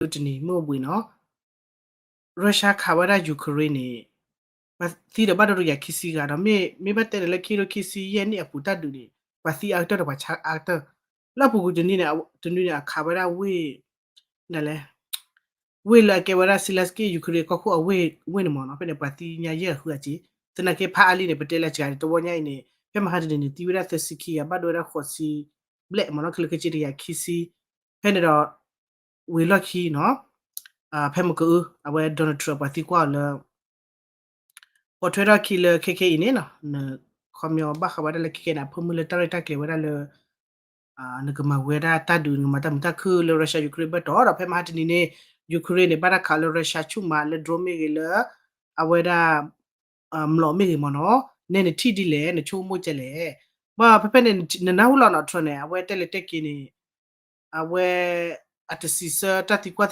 တနံၤမုၢ်အိၣ်ဘှံးနီၤ Russia ခးဝဲဒၣ် Ukraine န့ၣ် ပှၤသံဒီးဘၣ်ဒိတကယၤခံဆံဂၤဒီး မ့ၢ်ဘၣ်တဲန့ၣ်လၢခံကထိခံဆံယဲၢ်နံၣ်အပူၤတၢ်ဒုးန့ၣ် ပှၤသံအါကတၢၢ်ဒီးပှၤဆါအါကတၢၢ် လၢအပူၤကွံာ်တနံၤန့ၣ် တနံၤန့ၣ် အခးဝဲဒၣ်ဝ့ၢ် ဒ်လဲၣ် ဝ့ၢ်လၢအကဲဝဲဒၣ် Zelensky Ukraine ကီၢ်ခိၣ်အဝ့ၢ်န့ၣ်မ့ၢ်နီၤ ဖဲန့ၣ်ပှၤသံညါယဲၢ်အဃုအက့ သနာ်က့ဖးအါလံန့ၣ် ပတဲလၢစှၤန့ၣ် တဝီညါအံၤန့ၣ် ဖဲမဟါတနံၤန့ၣ် သံဝဲဒၣ်သၢဆံခံဂၤ ဘၣ်ဒိဝဲဒၣ်ဃိးဆံဘျဲၣ်မ့ၢ်နီၤ ခဲလၢာ်ခဲဆ့တကယၤခံဆံ ဖဲန့ၣ်ဒီး ဝံၤလီၢ်ခံနီၤ ဖဲမုၢ်ကအု အဝဲ Donald Trump ပှၤသံကွၢ်အီၤလၢ ပိာ်ထွဲထီၣ်ခံလၢခဲခဲအံၤန့ၣ်နီၤ နခီပညီဘၣ်ဃးဝဲဒၣ်လၢခဲခဲန့ၣ် အဖၢမုၢ်လၢတၢ်ရဲၣ်တၢ်ကျဲၤဝဲဒၣ်လၢ နကမၤဝဲဒၣ်တၢ်ဒုး နကမၤတၢ်မုာ်တၢ်ခုၣ်လၢ Russia Ukraine ဘၣ်တီၤဒီး ဖဲမဟါတနံၤန့ၣ် Ukraine န့ၣ် ဘၣ်တၢ်ခးလၢ Russia ဆူၣ်မးလၢ drone မ့ၢ်ဂ့ၤလၢ အဝဲဒၣ် မျိာ်မ့ၢ်ဂ့ၤမ့ၢ်နီၤ နဲနထံၣ်ဒ်လဲၣ် နဆိကမိၣ်ကဲလဲၣ် ဘၣ်ဖဲဖဲန့ၣ် နနၢ်ဟူလီၤနီၤ Trump န့ၣ် အဝဲတဲလဲၤတဲက့ၤန့ၣ် အဝဲ အတစံးဆၢတၢ်သံကွၢ်သ့ၣ်